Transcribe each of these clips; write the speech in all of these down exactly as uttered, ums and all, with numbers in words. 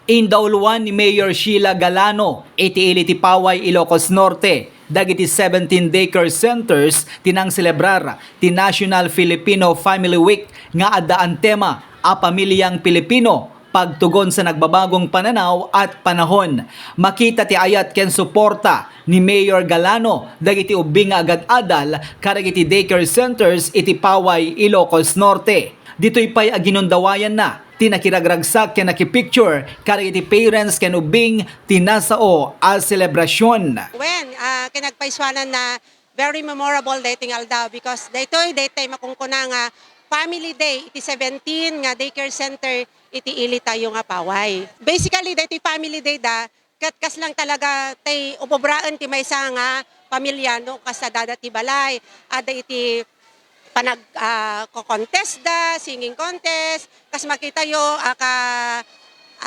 Indauluan ni Mayor Sheila Galano iti ili ti Paway, Ilocos Norte, dagiti seventeen daycare centers ti nangselebrar ti National Filipino Family Week nga adda antema a Pamilyang Pilipino, Pagtugon sa Nagbabagong Pananaw at Panahon. Makita ti ayat ken suporta ni Mayor Galano dagiti ubbing nga agad-adal kadagiti daycare centers iti Paway, Ilocos Norte. Ditoy pay a ginundawayanna ti nakiragragsak ken nakipicture kadagiti parents ken ubbing ti nasao a selebrasion. Wen, ah, kinagpaisuanan na very memorable daytoy nga aldaw because daytoy, daytoy makunkuna nga Family Day iti seventeen nga daycare center iti ili tayo nga Paway. Basically, daytoy Family Day da, ket kas lang talaga tay ubobraen ti maysa nga pamilya, no, kas adda ti balay, adda iti panag, ah, ko-contest da, singing contest, kas makitayo, ah, ka,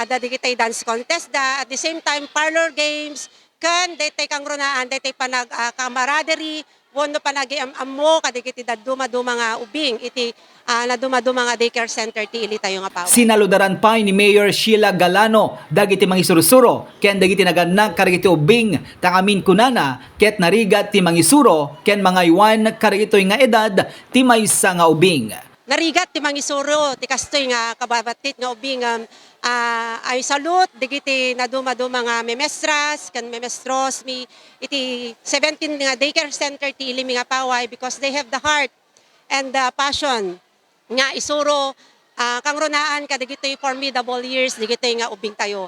adda digitay dance contest da, at the same time, parlor games, ken daytay kangrunaan, daytay panag, ah, camaraderie, wenno panagiam-ammo kadagiti dadduma-duma nga ubing iti, ah, naduma-duma nga daycare center ti ili tayo nga Paway. Sinaludaran pay ni Mayor Sheila Galano dagiti mangisursuro ken dagiti nagannak kadagiti ubbing, ta ngamin kunana ket narigat ti mangisuro ken mangaywan kadagitoy nga edad ti maysa nga ubbing. Narigat ti mangisuro ti kastoy nga kababattit nga ubbing, um, ah, I salute dagiti naduma-duma nga memestras ken memestros mi iti seventeen nga daycare center ti ili mi nga Paway because they have the heart and the passion nga isuro, ah, kangrunaan kadagitoy formidable years dagitoy nga ubbing tayo.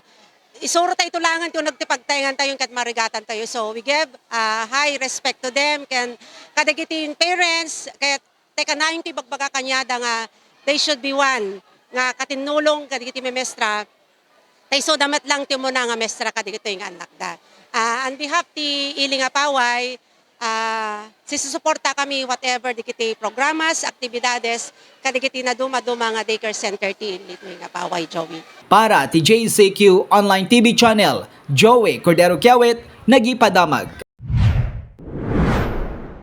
Isuro tayo tulangan ti uneg ti pagtaengan tayo ket marigatan tayo. So we give, ah, high respect to them ken kadagiti parents ket tay kanayon ti ibagbaga kaniada nga they should be one nga katinnulong kadagiti memestra. Tay isu da met lang ti umuna nga mestra kadagitoy nga annakda. Ah, on behalf ti ili nga Paway, ah, sisusuporta kami whatever dagiti programas, aktibidades, kadagiti naduma-duma nga daycare center ti ili nga Paway, Joey. Para ti J C Q Online T V Channel, Joey Cordero Kiawit, nagipadamag.